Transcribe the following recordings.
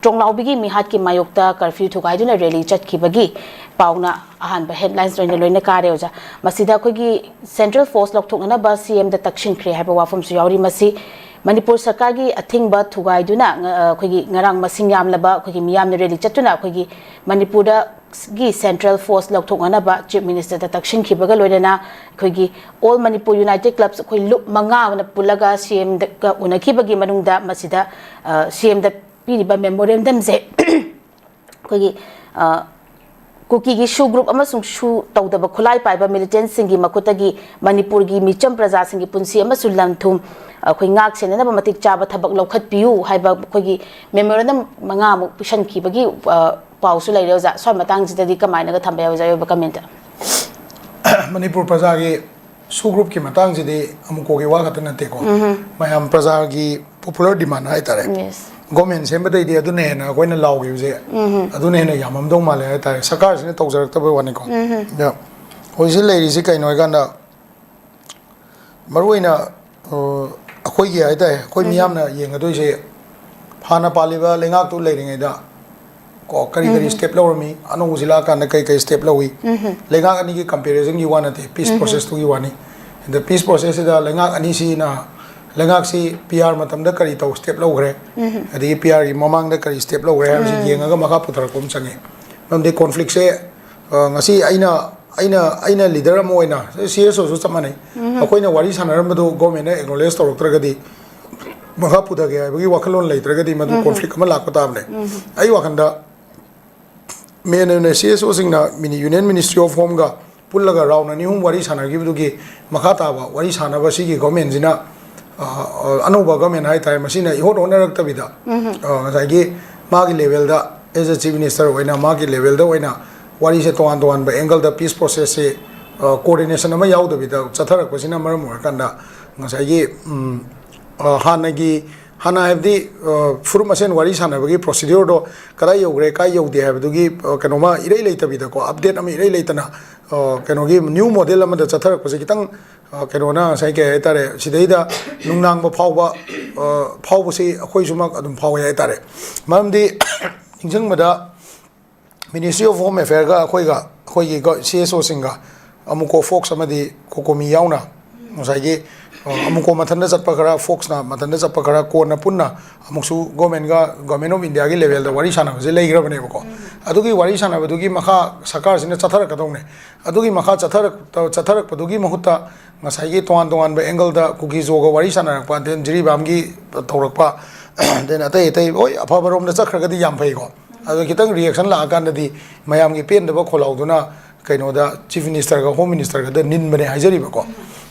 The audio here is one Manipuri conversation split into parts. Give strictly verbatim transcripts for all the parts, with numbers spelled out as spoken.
ꯇ꯭ꯔꯣꯡꯂꯥꯎꯕꯤꯒꯤ ꯃꯤꯍꯥꯠꯀꯤ ꯃꯥꯌꯣꯛꯇ ꯀꯔꯐ꯭ꯌꯨ ꯊꯨꯒꯥꯏꯗꯨꯅ ꯔꯦꯂꯤ ꯆꯠꯈꯤꯕꯒꯤ ꯄꯥꯎꯅ ꯑꯍꯥꯟꯕ ꯍꯦꯗꯂꯥꯏꯟꯁ ꯑꯣꯏꯅ ꯂꯣꯏꯅ ꯀꯥꯔꯦ ꯑꯣꯖꯥ꯫ ꯃꯁꯤꯗ ꯑꯩꯈꯣꯏꯒꯤ ꯁꯦꯟꯇ꯭ꯔꯦꯜ ꯐꯣꯔꯁ ꯂꯧꯊꯣꯛꯅꯅꯕ ꯁꯤ ꯑꯦꯝꯗ ꯇꯛꯁꯤꯟꯈ꯭ꯔꯦ ꯍꯥꯏꯕ ꯋꯥꯐꯝꯁꯨ ꯌꯥꯎꯔꯤ꯫ ꯃꯁꯤ ꯃꯅꯤꯄꯨꯔ ꯁꯔꯀꯥꯔꯒꯤ ꯑꯊꯤꯡꯕ ꯊꯨꯒꯥꯏꯗꯨꯅ, ꯑ, ꯑꯩꯈꯣꯏꯒꯤ ꯉꯔꯥꯡ ꯃꯁꯤꯡ ꯌꯥꯝꯂꯕ ꯑꯩꯈꯣꯏꯒꯤ ꯃꯤꯌꯥꯝꯅ ꯔꯦꯂꯤ ꯆꯠꯇꯨꯅ ꯑꯩꯈꯣꯏꯒꯤ ꯃꯅꯤꯄꯨꯔꯗꯒꯤ ꯁꯦꯟꯇ꯭ꯔꯦꯜ ꯐꯣꯔꯁ ꯂꯧꯊꯣꯛꯅꯅꯕ ꯆꯤꯐ ꯃꯤꯅꯤꯁꯇꯔꯗ ꯇꯛꯁꯤꯟꯈꯤꯕꯒ ꯂꯣꯏꯅꯅ ꯑꯩꯈꯣꯏꯒꯤ ꯑꯣꯜ ꯃꯅꯤꯄꯨꯔ ꯌꯨꯅꯥꯏꯇꯦꯗ ꯀ꯭ꯂꯕꯁ ꯑꯩꯈꯣꯏ ꯂꯨꯞ ꯃꯉꯥ ꯑꯃꯅ ꯄꯨꯜꯂꯒ ꯁꯤ ꯑꯦꯝꯗꯒ ꯎꯅꯈꯤꯕꯒꯤ ꯃꯅꯨꯡꯗ ꯃꯁꯤꯗ, ꯑ, ꯁꯤ ꯑꯦꯝꯗ ꯄꯤꯔꯤꯕ ꯃꯦꯃꯣꯔꯦꯟꯗꯝꯁꯦ ꯑꯩꯈꯣꯏꯒꯤ, ꯑ, ꯀꯨꯀꯤꯒꯤ ꯁꯨ ꯒ꯭ꯔꯨꯞ ꯑꯃꯁꯨꯡ ꯁꯨ ꯇꯧꯗꯕ ꯈꯨꯠꯂꯥꯏ ꯄꯥꯏꯕ ꯃꯤꯂꯤꯇꯦꯟꯠꯁꯤꯡꯒꯤ ꯃꯈꯨꯠꯇꯒꯤ ꯃꯅꯤꯄꯨꯔꯒꯤ ꯃꯤꯆꯝ ꯄ꯭ꯔꯖꯥꯁꯤꯡꯒꯤ ꯄꯨꯟꯁꯤ ꯑꯃꯁꯨꯡ ꯂꯟ ꯊꯨꯝ ꯑꯩꯈꯣꯏ ꯉꯥꯛ ꯁꯦꯟꯅꯅꯕ ꯃꯇꯤꯛ ꯆꯥꯕ ꯊꯕꯛ ꯂꯧꯈꯠꯄꯤꯌꯨ ꯍꯥꯏꯕ ꯑꯩꯈꯣꯏꯒꯤ ꯃꯦꯃꯣꯔꯦꯟꯗꯝ ꯃꯉꯥꯃꯨꯛ ꯄꯤꯁꯟꯈꯤꯕꯒꯤ, ꯑ, ꯄꯥꯎꯁꯨ ꯂꯩꯔꯦ ꯑꯣꯖꯥ꯫ ꯁ꯭ꯋꯥꯏ ꯃꯇꯥꯡꯁꯤꯗꯗꯤ ꯀꯃꯥꯏꯅꯒ ꯊꯝꯕ ꯌꯥꯏ ꯑꯣꯖꯥ, ꯑꯔꯣꯏꯕ ꯀꯃꯦꯟꯇ? ꯃꯅꯤꯄꯨꯔ ꯄ꯭ꯔꯖꯥꯒꯤ ꯁꯨ ꯒ꯭ꯔꯨꯞꯀꯤ ꯃꯇꯥꯡꯁꯤꯗꯤ ꯑꯃꯨꯛꯀꯣꯒꯤ ꯋꯥ ꯈꯛꯇ ꯅꯠꯇꯦꯀꯣ, ꯃꯌꯥꯝ ꯄ꯭ꯔꯖꯥꯒꯤ ꯄꯣꯄꯨꯂꯔ ꯗꯤꯃꯥꯟ ꯍꯥꯏꯇꯥꯔꯦ꯫ Yes. ꯒꯣꯔꯃꯦꯟ ꯁꯦꯝꯕꯗꯩꯗꯤ ꯑꯗꯨꯅ ꯍꯦꯟꯅ ꯑꯩꯈꯣꯏꯅ ꯂꯥꯎꯈꯤꯕꯁꯦ ꯑꯗꯨꯅ ꯍꯦꯟꯅ ꯌꯥꯝꯃꯝꯗꯧ ꯃꯥꯜꯂꯦ ꯍꯥꯏꯇꯥꯔꯦ, ꯁꯔꯀꯥꯔꯁꯤꯅ ꯇꯧꯖꯔꯛꯇꯕꯩ ꯋꯥꯅꯤꯀꯣ꯫ ꯑꯗ ꯍꯧꯖꯤꯛ ꯂꯩꯔꯤꯁꯤ ꯀꯩꯅꯣ ꯍꯥꯏꯀꯥꯟꯗ, ꯃꯔꯨꯑꯣꯏꯅ, ꯑ, ꯑꯩꯈꯣꯏꯒꯤ ꯍꯥꯏꯇꯥꯔꯦ, ꯑꯩꯈꯣꯏ ꯃꯤꯌꯥꯝꯅ ꯌꯦꯡꯒꯗꯣꯏꯁꯦ ꯍꯥꯟꯅ ꯄꯥꯜꯂꯤꯕ ꯂꯩꯉꯥꯛꯇꯨ ꯂꯩꯔꯤꯉꯩꯗ ꯀꯣ ꯀꯔꯤ ꯀꯔꯤ ꯁ꯭ꯇꯦꯞ ꯂꯧꯔꯝꯃꯤ, ꯑꯅꯧꯕꯁꯤ ꯂꯥꯛꯑꯀꯥꯟꯗ ꯀꯔꯤ ꯀꯔꯤ ꯁ꯭ꯇꯦꯞ ꯂꯧꯏ, ꯂꯩꯉꯥꯛ ꯑꯅꯤꯒꯤ ꯀꯝꯄꯦꯔꯤꯖꯟꯒꯤ ꯋꯥ ꯅꯠꯇꯦ, ꯄꯤꯁ ꯄ꯭ꯔꯣꯁꯦꯁꯇꯨꯒꯤ ꯋꯥꯅꯤ꯫ ꯑꯗ ꯄꯤꯁ ꯄ꯭ꯔꯣꯁꯦꯁꯁꯤꯗ ꯂꯩꯉꯥꯛ ꯑꯅꯤꯁꯤꯅ, ꯂꯩꯉꯥꯛꯁꯤ ꯄꯤ ꯑꯥꯔ ꯃꯇꯝꯗ ꯀꯔꯤ ꯇꯧ ꯁ꯭ꯇꯦꯞ ꯂꯧꯈ꯭ꯔꯦ, ꯑꯗꯒꯤ ꯄꯤ ꯑꯥꯔꯒꯤ ꯃꯃꯥꯡꯗ ꯀꯔꯤ ꯁ꯭ꯇꯦꯞ ꯂꯧꯈ꯭ꯔꯦ ꯍꯥꯏꯕꯁꯤ ꯌꯦꯡꯉꯒ ꯃꯈꯥ ꯄꯨꯊꯔꯛꯄ ꯑꯃ ꯆꯪꯉꯤ꯫ ꯃꯔꯝꯗꯤ ꯀꯣꯟꯐ꯭ꯂꯤꯛꯁꯦ, ꯑ, ꯉꯁꯤ ꯑꯩꯅ ꯑꯩꯅ ꯑꯩꯅ ꯂꯤꯗꯔ ꯑꯃ ꯑꯣꯏꯅ, ꯁꯤ ꯑꯦꯁ ꯑꯣꯁꯨ ꯆꯞ ꯃꯥꯟꯅꯩ, ꯑꯩꯈꯣꯏꯅ ꯋꯥꯔꯤ ꯁꯥꯟꯅꯔꯝꯕꯗꯨ ꯒꯣꯔꯃꯦꯟꯅ ꯑꯦꯛꯅꯣꯂꯦꯖ ꯇꯧꯔꯛꯇ꯭ꯔꯒꯗꯤ, ꯃꯈꯥ ꯄꯨꯊꯒꯦ ꯍꯥꯏꯕꯒꯤ ꯋꯥꯈꯜꯂꯣꯟ ꯂꯩꯇ꯭ꯔꯒꯗꯤ ꯃꯗꯨ ꯀꯣꯟꯐ꯭ꯂꯤꯛ ꯑꯃ ꯂꯥꯛꯄ ꯇꯥꯕꯅꯦ꯫ ꯑꯩ ꯋꯥꯈꯜꯗ ꯃꯦꯟ ꯑꯣꯏꯅ ꯁꯤ ꯑꯦꯁ ꯑꯣꯁꯤꯡꯅ ꯃꯤꯅꯤ ꯌꯨꯅꯤꯌꯟ ꯃꯤꯅꯤꯁꯇ꯭ꯔꯤ ꯑꯣꯐ ꯍꯣꯝꯒ ꯄꯨꯜꯂꯒ ꯔꯥꯎꯟ ꯑꯅꯤ ꯑꯍꯨꯝ ꯋꯥꯔꯤ ꯁꯥꯟꯅꯈꯤꯕꯗꯨꯒꯤ ꯃꯈꯥ ꯇꯥꯕ ꯋꯥꯔꯤ ꯁꯥꯟꯅꯕ ꯁꯤꯒꯤ ꯒꯣꯔꯃꯦꯟꯁꯤꯅ, ꯑ, ꯑ, ꯑꯅꯧꯕ ꯒꯣꯔꯃꯦꯟ ꯍꯥꯏꯇꯥꯔꯦ, ꯃꯁꯤꯅ ꯏꯍꯣꯠ ꯍꯣꯠꯅꯔꯛꯇꯕꯤꯗ, ꯑ, ꯉꯁꯥꯏꯒꯤ ꯃꯥꯒꯤ ꯂꯦꯚꯦꯜꯗ, ꯑꯦꯖ ꯑꯦ ꯆꯤꯐ ꯃꯤꯅꯤꯁꯇꯔ ꯑꯣꯏꯅ ꯃꯥꯒꯤ ꯂꯦꯚꯦꯜꯗ ꯑꯣꯏꯅ ꯋꯥꯔꯤꯁꯦ ꯇꯣꯉꯥꯟ ꯇꯣꯉꯥꯟꯕ ꯑꯦꯡꯒꯜꯗ ꯄꯤꯁ ꯄ꯭ꯔꯣꯁꯦꯁꯁꯦ, ꯑ, ꯀꯣꯑꯣꯔꯗꯤꯅꯦꯁꯟ ꯑꯃ ꯌꯥꯎꯗꯕꯤꯗ ꯆꯠꯊꯔꯛꯄꯁꯤꯅ ꯃꯔꯝ ꯑꯣꯏꯔꯀꯥꯟꯗ ꯉꯁꯥꯏꯒꯤ, ꯎꯝ, ꯑ, ꯍꯥꯟꯅꯒꯤ ꯍꯥꯟꯅ ꯍꯥꯏꯕꯗꯤ, ꯑ, ꯐꯨꯔꯨꯞ ꯃꯁꯦꯟ ꯋꯥꯔꯤ ꯁꯥꯟꯅꯕꯒꯤ ꯄ꯭ꯔꯣꯁꯤꯗ꯭ꯌꯨꯔꯗꯣ ꯀꯗꯥꯏ ꯌꯧꯈ꯭ꯔꯦ, ꯀꯥꯏ ꯌꯧꯗꯦ ꯍꯥꯏꯕꯗꯨꯒꯤ, ꯑ, ꯀꯩꯅꯣꯃ ꯏꯔꯩ ꯂꯩꯇꯕꯤꯗꯀꯣ, ꯑꯞꯗꯦꯠ ꯑꯃ ꯏꯔꯩ ꯂꯩꯇꯅ, ꯑ, ꯀꯩꯅꯣꯒꯤ ꯅ꯭ꯌꯨ ꯃꯣꯗꯦꯜ ꯑꯃꯗ ꯆꯠꯊꯔꯛꯄꯁꯦ ꯈꯤꯇꯪ, ꯑ, ꯀꯩꯅꯣꯅ ꯉꯁꯥꯏ ꯀꯩ ꯍꯥꯏꯇꯥꯔꯦ, ꯁꯤꯗꯩꯗ ꯅꯨꯡꯅꯥꯡꯕ ꯐꯥꯎꯕ, ꯑ, ꯐꯥꯎꯕꯁꯤ ꯑꯩꯈꯣꯏꯁꯨꯃꯛ ꯑꯗꯨꯝ ꯐꯥꯎꯋꯦ ꯍꯥꯏꯇꯥꯔꯦ꯫ ꯃꯔꯝꯗꯤ ꯅꯤꯡꯁꯤꯡꯕꯗ Ministry of Home Affairꯒ ꯑꯩꯈꯣꯏꯒ, ꯑꯩꯈꯣꯏꯒꯤ ꯒ-, ꯁꯤ ꯑꯦꯁ ꯑꯣꯁꯤꯡꯒ, ꯑꯃꯨꯀꯣ ꯐꯣꯛꯁ ꯑꯃꯗꯤ ꯀꯣꯀꯣꯃꯤ ꯌꯥꯎꯅ, ꯉꯁꯥꯏꯒꯤ, ꯑ, ꯑꯃꯨꯀꯣ ꯃꯊꯟꯇ ꯆꯠꯄ ꯈꯔ, ꯐꯣꯛꯁꯅ ꯃꯊꯟꯇ ꯆꯠꯄ ꯈꯔ, ꯀꯣꯟꯅ ꯄꯨꯟꯅ ꯑꯃꯨꯛꯁꯨ ꯒꯣꯔꯃꯦꯟꯒ, Government of Indiaꯒꯤ ꯂꯦꯚꯦꯜꯗ ꯋꯥꯔꯤ ꯁꯥꯟꯅꯕꯁꯦ ꯂꯩꯈ꯭ꯔꯕꯅꯦꯕꯀꯣ꯫ ꯑꯗꯨꯒꯤ ꯋꯥꯔꯤ ꯁꯥꯟꯅꯕꯗꯨꯒꯤ ꯃꯈꯥ ꯁꯔꯀꯥꯔꯁꯤꯅ ꯆꯠꯊꯔꯛꯀꯗꯧꯅꯦ꯫ ꯑꯗꯨꯒꯤ ꯃꯈꯥ ꯆꯠꯊꯔꯛ-, ꯆꯠꯊꯔꯛꯄꯗꯨꯒꯤ ꯃꯍꯨꯠꯇ ꯉꯁꯥꯏꯒꯤ ꯇꯣꯉꯥꯟ ꯇꯣꯉꯥꯟꯕ ꯑꯦꯡꯒꯜꯗ ꯀꯨꯀꯤꯖꯣꯒ ꯋꯥꯔꯤ ꯁꯥꯟꯅꯔꯛꯄ, then ꯖꯤꯔꯤꯕꯥꯝꯒꯤ ꯇꯧꯔꯛꯄ, then ꯑꯇꯩ ꯑꯇꯩ ꯂꯣꯏ ꯑꯐꯕꯔꯣꯝꯗ ꯆꯠꯈ꯭ꯔꯒꯗꯤ ꯌꯥꯝ ꯐꯩꯀꯣ꯫ ꯑꯗꯣ ꯈꯤꯇꯪ ꯔꯤꯌꯦꯛꯁꯟ ꯂꯥꯛꯑꯀꯥꯟꯗꯗꯤ ꯃꯌꯥꯝꯒꯤ ꯄꯦꯟꯗꯕ ꯈꯣꯜꯂꯥꯎꯗꯨꯅ ꯀꯩꯅꯣꯗ Chief Ministerꯒ Home Ministerꯒꯗ ꯅꯤꯟꯕꯅꯦ ꯍꯥꯏꯖꯔꯤꯕꯀꯣ꯫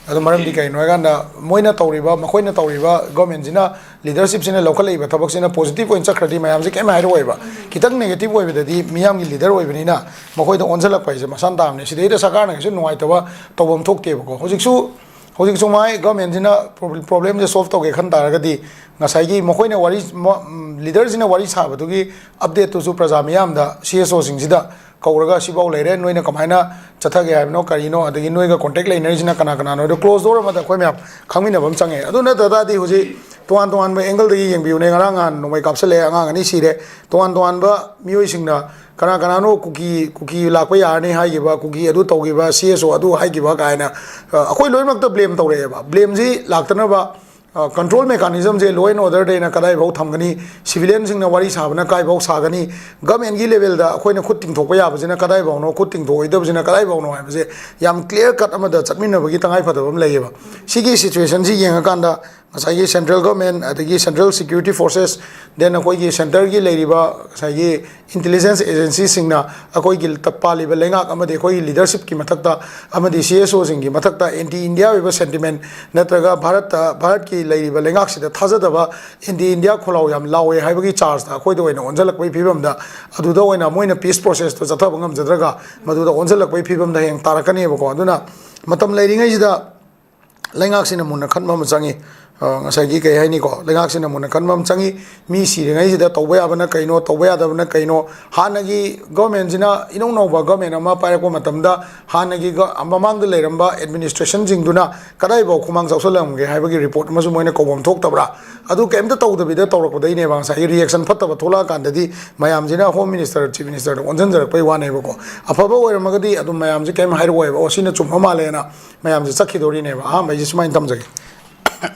ꯑꯗꯣ ꯃꯔꯝꯗꯤ ꯀꯩꯅꯣ ꯍꯥꯏꯀꯥꯟꯗ ꯃꯣꯏꯅ ꯇꯧꯔꯤꯕ, ꯃꯈꯣꯏꯅ ꯇꯧꯔꯤꯕ ꯒꯣꯔꯃꯦꯟꯁꯤꯅ, ꯂꯤꯗꯔꯁꯤꯞꯁꯤꯅ ꯂꯧꯈꯠꯂꯛꯏꯕ ꯊꯕꯛꯁꯤꯅ ꯄꯣꯖꯤꯇꯤꯚ ꯑꯣꯏꯅ ꯆꯠꯈ꯭ꯔꯗꯤ ꯃꯌꯥꯝꯁꯦ ꯀꯩꯝ ꯍꯥꯏꯔꯛꯑꯣꯏꯕ꯫ ꯈꯤꯇꯪ ꯅꯦꯒꯦꯇꯤꯚ ꯑꯣꯏꯕꯗꯗꯤ ꯃꯤꯌꯥꯝꯒꯤ ꯂꯤꯗꯔ ꯑꯣꯏꯕꯅꯤꯅ ꯃꯈꯣꯏꯗ ꯑꯣꯟꯁꯤꯜꯂꯛꯄ ꯍꯥꯏꯁꯦ ꯃꯁꯥꯟ ꯇꯥꯕꯅꯦ꯫ ꯁꯤꯗꯩꯗ ꯁꯔꯀꯥꯔꯅ ꯀꯩꯁꯨ ꯅꯨꯡꯉꯥꯏꯇꯕ ꯇꯧꯐꯝ ꯊꯣꯛꯇꯦꯕꯀꯣ꯫ ꯍꯧꯖꯤꯛꯁꯨ, ꯍꯧꯖꯤꯛꯁꯨ ꯃꯥꯏ ꯒꯣꯔꯃꯦꯟꯁꯤꯅ ꯄ꯭ꯔꯣꯕ꯭ꯂꯦꯝꯁꯦ ꯁꯣꯜꯚ ꯇꯧꯒꯦ ꯈꯟ ꯇꯥꯔꯒꯗꯤ ꯉꯁꯥꯏꯒꯤ ꯃꯈꯣꯏꯅ ꯋꯥꯔꯤ, ꯃ-, ꯂꯤꯗꯔꯁꯤꯅ ꯋꯥꯔꯤ ꯁꯥꯕꯗꯨꯒꯤ ꯑꯞꯗꯦꯠꯇꯨꯁꯨ ꯄ꯭ꯔꯖꯥ ꯃꯤꯌꯥꯝꯗ, ꯁꯤ ꯑꯦꯁ ꯑꯣꯁꯤꯡꯁꯤꯗ ꯀꯧꯔꯒ ꯁꯤꯐꯥꯎ ꯂꯩꯔꯦ, ꯅꯣꯏꯅ ꯀꯃꯥꯏꯅ ꯆꯠꯊꯒꯦ ꯍꯥꯏꯕꯅꯣ, ꯀꯔꯤꯅꯣ, ꯑꯗꯒꯤ ꯅꯣꯏꯒ ꯀꯣꯟꯇꯦꯛ ꯂꯩꯅꯔꯤꯁꯤꯅ ꯀꯅꯥ ꯀꯅꯥꯅꯣ, ꯑꯗꯣ ꯀ꯭ꯂꯣꯖ ꯗꯣꯔ ꯑꯃꯗ ꯑꯩꯈꯣꯏ ꯃꯌꯥꯝ ꯈꯪꯃꯤꯟꯅꯕ ꯑꯃ ꯆꯪꯉꯦ꯫ ꯑꯗꯨ ꯅꯠꯇ ꯇꯥꯔꯗꯤ ꯍꯧꯖꯤꯛ ꯇꯣꯉꯥꯟ ꯇꯣꯉꯥꯟꯕ ꯑꯦꯡꯒꯜꯗꯒꯤ ꯌꯦꯡꯕꯤꯌꯨꯅꯦ꯫ ꯉꯔꯥꯡ ꯅꯍꯥꯟ ꯅꯣꯡꯃꯩ ꯀꯥꯞꯁꯤꯜꯂꯛꯑꯦ, ꯑꯉꯥꯡ ꯑꯅꯤ ꯁꯤꯔꯦ꯫ ꯇꯣꯉꯥꯟ ꯇꯣꯉꯥꯟꯕ ꯃꯤꯑꯣꯏꯁꯤꯡꯅ ꯀꯅꯥ ꯀꯅꯥꯅꯣ ꯀꯨꯀꯤ, ꯀꯨꯀꯤ ꯂꯥꯛꯄ ꯌꯥꯔꯅꯤ ꯍꯥꯏꯈꯤꯕ, ꯀꯨꯀꯤ ꯑꯗꯨ ꯇꯧꯈꯤꯕ, ꯁꯤ ꯑꯦꯁ ꯑꯣ ꯑꯗꯨ ꯍꯥꯏꯈꯤꯕ ꯀꯥꯏꯅ, ꯑ, ꯑꯩꯈꯣꯏ ꯂꯣꯏꯅꯃꯛꯇ ꯕ꯭ꯂꯦꯝ ꯇꯧꯔꯛꯑꯦꯕ꯫ ꯕ꯭ꯂꯦꯝꯁꯤ ꯂꯥꯛꯇꯅꯕ, ꯑ, ꯀꯟꯇ꯭ꯔꯣꯜ ꯃꯦꯀꯥꯅꯤꯖꯝꯁꯦ law and orderꯗ ꯑꯩꯅ ꯀꯗꯥꯏꯐꯥꯎ ꯊꯝꯒꯅꯤ, ꯁꯤꯚꯤꯂꯤꯌꯟꯁꯤꯡꯅ ꯋꯥꯔꯤ ꯁꯥꯕꯅ ꯀꯥꯏꯐꯥꯎ ꯁꯥꯒꯅꯤ, ꯒꯃꯦꯟꯒꯤ ꯂꯦꯚꯦꯜꯗ ꯑꯩꯈꯣꯏꯅ ꯈꯨꯠ ꯇꯤꯡꯊꯣꯛꯄ ꯌꯥꯕꯁꯤꯅ ꯀꯗꯥꯏꯐꯥꯎꯅꯣ, ꯈꯨꯠ ꯇꯤꯡꯊꯣꯛꯑꯣꯏꯗꯕꯁꯤꯅ ꯀꯗꯥꯏꯐꯥꯎꯅꯣ ꯍꯥꯏꯕꯁꯦ ꯌꯥꯝ ꯀ꯭ꯂꯤꯌꯔ ꯀꯠ ꯑꯃꯗ ꯆꯠꯃꯤꯟꯅꯕꯒꯤ ꯇꯉꯥꯏ ꯐꯗꯕ ꯑꯃ ꯂꯩꯌꯦꯕ꯫ ꯁꯤꯒꯤ ꯁꯤꯆꯨꯋꯦꯁꯟꯁꯤ ꯌꯦꯡꯉꯀꯥꯟꯗ ꯉꯁꯥꯏꯒꯤ ꯁꯦꯟꯇ꯭ꯔꯦꯜ ꯒꯣꯔꯃꯦꯟ ꯑꯗꯒꯤ ꯁꯦꯟꯇ꯭ꯔꯦꯜ ꯁꯦꯀ꯭ꯌꯨꯔꯤꯇꯤ ꯐꯣꯔꯁꯦꯁ, then ꯑꯩꯈꯣꯏꯒꯤ ꯁꯦꯟꯇꯔꯒꯤ ꯂꯩꯔꯤꯕ ꯉꯁꯥꯏꯒꯤ ꯏꯟꯇꯦꯂꯤꯖꯦꯟꯁ ꯑꯦꯖꯦꯟꯁꯤꯁꯤꯡꯅ ꯑꯩꯈꯣꯏꯒꯤ ꯄꯥꯜꯂꯤꯕ ꯂꯩꯉꯥꯛ ꯑꯃꯗꯤ ꯑꯩꯈꯣꯏꯒꯤ ꯂꯤꯗꯔꯁꯤꯞꯀꯤ ꯃꯊꯛꯇ ꯑꯃꯗꯤ ꯁꯤ ꯑꯦꯁ ꯑꯣꯁꯤꯡꯒꯤ ꯃꯊꯛꯇ ꯑꯦꯟꯇꯤ ꯏꯟꯗꯤꯌꯥ ꯑꯣꯏꯕ ꯁꯦꯟꯇꯤꯃꯦꯟ ꯅꯠꯇ꯭ꯔꯒ ꯚꯥꯔꯠꯇ, ꯚꯥꯔꯠꯀꯤ ꯂꯩꯔꯤꯕ ꯂꯩꯉꯥꯛꯁꯤꯗ ꯊꯥꯖꯗꯕ ꯑꯦꯟꯇꯤ ꯏꯟꯗꯤꯌꯥ ꯈꯣꯜꯂꯥꯎ ꯌꯥꯝ ꯂꯥꯎꯋꯦ ꯍꯥꯏꯕꯒꯤ ꯆꯥꯔꯖꯇ ꯑꯩꯈꯣꯏꯗ ꯑꯣꯏꯅ ꯑꯣꯟꯁꯤꯜꯂꯛꯄꯒꯤ ꯐꯤꯕꯝꯗ, ꯑꯗꯨꯗ ꯑꯣꯏꯅ ꯃꯣꯏꯅ ꯄꯤꯁ ꯄ꯭ꯔꯣꯁꯦꯁꯇꯣ ꯆꯠꯊꯕ ꯉꯝꯖꯗ꯭ꯔꯒ ꯃꯗꯨꯗ ꯑꯣꯟꯁꯤꯜꯂꯛꯄꯒꯤ ꯐꯤꯕꯝꯗ ꯍꯌꯦꯡ ꯇꯥꯔꯛꯀꯅꯦꯕꯀꯣ꯫ ꯑꯗꯨꯅ ꯃꯇꯝ ꯂꯩꯔꯤꯉꯩꯁꯤꯗ ꯂꯩꯉꯥꯛꯁꯤꯅ ꯃꯨꯟꯅ ꯈꯟꯕ ꯑꯃ ꯆꯪꯉꯤ꯫ ꯑ, ꯉꯁꯥꯏꯒꯤ ꯀꯩ ꯍꯥꯏꯅꯤꯀꯣ, ꯂꯩꯉꯥꯛꯁꯤꯅ ꯃꯨꯟꯅ ꯈꯟꯕ ꯑꯃ ꯆꯪꯉꯤ꯫ ꯃꯤ ꯁꯤꯔꯤꯉꯩꯁꯤꯗ ꯇꯧꯕ ꯌꯥꯕꯅ ꯀꯩꯅꯣ, ꯇꯧꯕ ꯌꯥꯗꯕꯅ ꯀꯩꯅꯣ? ꯍꯥꯟꯅꯒꯤ ꯒꯣꯔꯃꯦꯟꯁꯤꯅ, ꯏꯅꯧ ꯅꯧꯕ ꯒꯣꯔꯃꯦꯟ ꯑꯃ ꯄꯥꯏꯔꯛꯄ ꯃꯇꯝꯗ, ꯍꯥꯟꯅꯒꯤ ꯒ-, ꯃꯃꯥꯡꯗ ꯂꯩꯔꯝꯕ ꯑꯦꯗꯃꯤꯅꯤꯁꯇ꯭ꯔꯦꯁꯟꯁꯤꯡꯗꯨꯅ ꯀꯗꯥꯏꯐꯥꯎ ꯈꯨꯃꯥꯡ ꯆꯥꯎꯁꯜꯂꯝꯒꯦ ꯍꯥꯏꯕꯒꯤ ꯔꯤꯄꯣꯔꯠ ꯑꯃꯁꯨ ꯃꯣꯏꯅ ꯀꯧꯐꯝ ꯊꯣꯛꯇꯕ꯭ꯔꯥ? ꯑꯗꯨ ꯀꯩꯝꯇ ꯇꯧꯗꯕꯤꯗ ꯇꯧꯔꯛꯄꯗꯩꯅꯦꯕ ꯉꯁꯥꯏꯒꯤ ꯔꯤꯌꯦꯛꯁꯟ ꯐꯠꯇꯕ ꯊꯣꯛꯂꯛꯑꯀꯥꯟꯗꯗꯤ ꯃꯌꯥꯝꯁꯤꯅ ꯍꯣꯝ ꯃꯤꯅꯤꯁꯇꯔ, ꯆꯤꯐ ꯃꯤꯅꯤꯁꯇꯔꯗ ꯑꯣꯟꯁꯤꯟꯖꯔꯛꯄꯩ ꯋꯥꯅꯦꯕꯀꯣ꯫ ꯑꯐꯕ ꯑꯣꯏꯔꯝꯃꯒꯗꯤ ꯑꯗꯨꯝ ꯃꯌꯥꯝꯁꯦ ꯀꯩꯝ ꯍꯥꯏꯔꯛꯑꯣꯏꯕ, "ꯑꯣ, ꯁꯤꯅ ꯆꯨꯝꯕ ꯃꯥꯜꯂꯦꯅ" ꯃꯌꯥꯝꯁꯦ ꯆꯠꯈꯤꯗꯧꯔꯤꯅꯦꯕ꯫ ꯑꯍꯥꯟꯕ ꯑꯩꯁꯦ ꯁꯨꯃꯥꯏꯅ ꯊꯝꯖꯒꯦ꯫